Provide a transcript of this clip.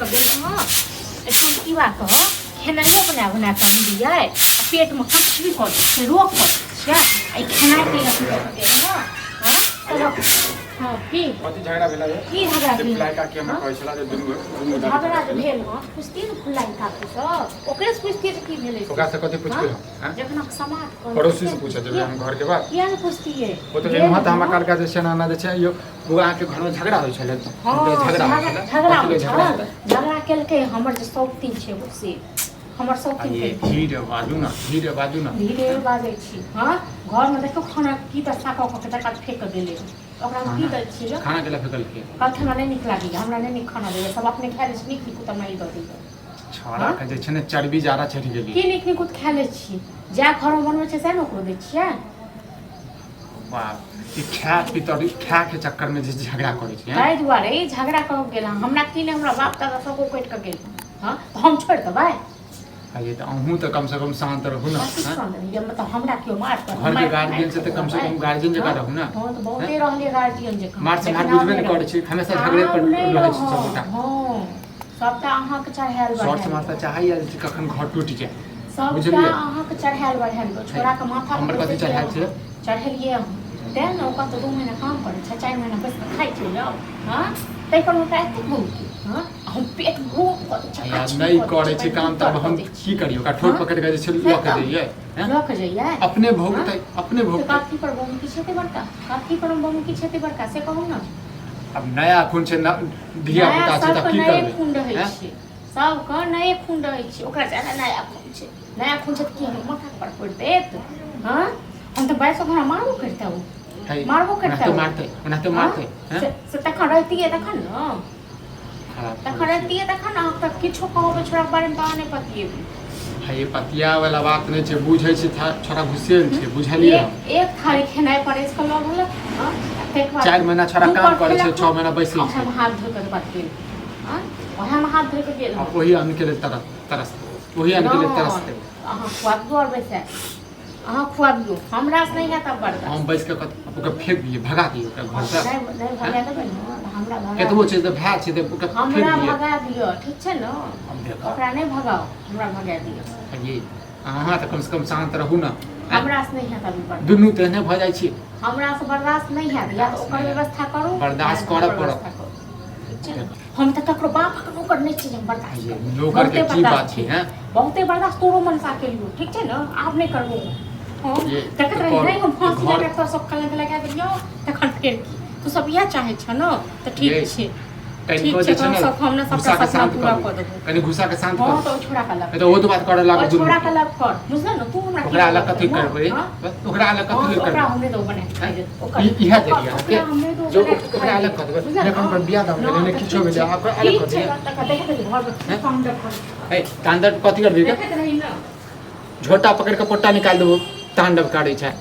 कऽ गेल हँ। एहिठाम की बात कह, खेनाइयो बना बना कऽ हम दियै आ पेटमे कचरी कऽ दै छियै, रोग कऽ दै छियै, आ ई खेनाइके अथी कऽ कऽ गेल हँ। हँ तब हँ की कथी झगड़ा भेला ये? की झगड़ा जे भेल? फुलाइ काकी हमरा हँ? कहै छला जे दुनू दुनू गोटा झगड़ा जे भेल हँ, पुछतियै ने फुलाइ काकीसँ, ओकरेसँ पुछतियै जे की भेलै से। ओकरा से कथी पुछबै हम? आँय? जखन अहाँके समाज कहलकै, पड़ोसी से पूछऽ जेबै हम घरके बात? किया ने पुछतियै? ओ तऽ एना तऽ हमरा कहलकै जे छै ना जे छै यौ बौआ, अहाँके घरमे झगड़ा होइ छलै? हँ, झगड़ा होइ छलै। झगड़ा कथी लए झगड़ा छल? हेतै? झगड़ा केलकै हमर जे शौकीन छै एगो, से हमर शौकीन आ ये केलकै। धीरे बाजू ने, धीरे बाजू ने। धीरे बाजै छी। हँ, घरमे देखियौ खाना की दशा कऽ कऽ के तकर फेक कऽ गेलै। ओकरा हम की दै छियै? खाना केला फेकलकै? कहलकै हमरा नहि नीक लागैए, हमरा नहि नीक खाना दैए, सब अपने खाए लै छै नीक नीक, हमरा ई दऽ दैए। छौड़ा के जे छै ने चर्बी ज्यादा चढ़ि गेली। की नीक निकुत खा लै छी? जएह घरमे बनबै छै सएह ने ओकरो दै छियै। बाप, ई खाय पी तऽ खाय के चक्कर में जे झगड़ा करै छै। ताहि दुआरे ई झगड़ा कऽ गेल हँ। हमरा की नहि, हमरा बाप दादा सबको कटि कऽ गेल हँ, तऽ हम छोड़ि देबै? अरे तऽ अहूँ तऽ कम से कम शान्त रहू ने। कथी हँ? शान्त रहियै? मतलब हमरा केओ मारत? घर के गार्जियन से तऽ कम से कम गार्जियन जकाँ रहू ने। हँ, तऽ बहुते रहलियै गार्जियन जकाँ। मार से मार लेकिन आब बुझबे नहि रहब। करै छी, हमेशा झगड़े पर आब नहि रहै छी रहब। सबगोटा। हँ, सबटा अहाँके चढ़ायल सर बढ़ायल समाज तऽ चाहैया जे कखन घर टूटि जाय। सबटा बुझलियै? अहाँके चढ़ायल बढ़ायल गेल। छोड़ाके माथा हमर पर कथी चढ़ायल छै? चढ़ेलियै अहाँ तेँ ने। ओकर तऽ 2 महीना काम करै छै, 4 महीना बैस कऽ खाइ छै यौ। हँ, ताहि पर हुनका एतेक बहुत। हँ, हम पेट रोग कऽ दै छै। यार नहि करै छै काम तब हम की करियै? ओकरा ठोर हँ? पकड़ि कऽ जे छै लऽ कऽ जइयै? हैं? लऽ कऽ जइयै? अपने भोगतै, अपने तऽ भोगतै। कथी पर बमुकी छै एते बड़का? कथी पर बमुकी छै एते बड़का, से कहू ने। आब नया खून छै, धिया नया पुता छै, तऽ सबके की नये करबै? खून रहै हैं? छै, सबके नये खून रहै छै। ओकरा ज्यादा नया खून छै। नया खून छै तऽ की हमर माथा पर फोड़ि देत? हँ, हम तऽ बाइसो घंटा मारबो करितै ओ। है, मारबो करितै ओनाहिते ओ। मारतै, ओनाहिते हँ? मारतै, हैं? से तखन रहितियै तखन ने। खराब तखन करै छी। रहितियै तखन ने। अहाँ तऽ किछो कहबै छोड़ाके बारेमे तऽ अहाँ नहि पतिएबै। है, ये पतिया वाला बात नहि छै, बुझै छै। छोड़ा घुसेल छै, बुझलियै हम। एक एक थारी खेनाइ परसि कऽ लऽ गेलक। हँ, आ ताहिके बाद 4 महीना छोड़ा दू काम पर करै छै, खेलक। 6 महीना बैसै छै। ओएहमे हाथ धोइ कऽ बात गेल। हँ, ओएहमे हाथ धोइ कऽ गेल। आ ओही अन्न के लेल तरस तरसतै, ओही अन्न के लेल तरसतै। अहाँ खुआबियौ आओर बैसाए अहाँ खुआबियौ, हमरा से नहि हैत आब बर्दाश्त। हम बैस कऽ ओकरा फेंक दियै, भगा दियै ओकरा घरसँ? नहि नहि, भगा देबै ने तऽ हमरा भगा केतबो छै तऽ भाय छै तऽ ओकरा फेंक हमरा दियै? भगा दिअ, ठीक छै ने? हम देखब। ओकरा नहि भगाउ, हमरा भगा दिअ। ये अहाँ तऽ कम से कम शान्त रहू ने, आँय? हमरा से नहि हैत अभी बर्दाश्त। दुनू तऽ एहने भऽ जाइ छी। हमरा से बर्दाश्त नहि हैत। या तऽ ओकर व्यवस्था करू बर्दाश्त या तऽ करऽ हमर पड़त। व्यवस्था करू, ठीक छै ने? हम तऽ ककरो बापक नौकर नहि छी जे हम बर्दाश्त ये करबै। नौकर के बहुते की बर्दाश्त बात छै, हैं? बहुते बर्दाश्त तोरो मनसा केलियो, ठीक छै ने? आब नहि करबो हम। ये देखैत रही। तऽ नहि, हम फांसी घर लगा कऽ सब कलंक लगा देलियो, तखन फेर की? तू सब इएह चाहै छ ने? तऽ ठीक ये, छै, कनिको ठीक जे छै। छै ने सब हम ने सबटा घुसा के सपना शान्त पूरा करू। कऽ देबो। कनि घुसा के शान्त हँ, करू। तऽ ओ छोड़ा के अलग नहि तऽ ओ तऽ बात करऽ लागत ओ दुनू छोड़ा के। के अलग कर, बुझल ने? तू हमरा की ओकरा अलग कथी करबै? करबै? हँ? ओकरा अलग हँ, कथी तऽ ओकरा करबै? हम नहि देबो बना के खाइ लेल। ओकर ई इएह ओकर- देलियै अहाँके ओकरा हम नहि देबो जो बना के ओकरा खाइ अलग लेल। कऽ देबै। बुझल नहि ने? कम बियाह दान भेलै, नहि, नहि तऽ किछो ठीक भेलै, छै। आब ओकरा अलग ठीक कऽ छै, दियै। तखन देखैत रही घरमे हैं? तांडव करै। हे, तांडव कथी करबही गे? देखैत रही ने। झोटा पकड़ि कऽ पोटा निकालि देबो। तांडव करै छै।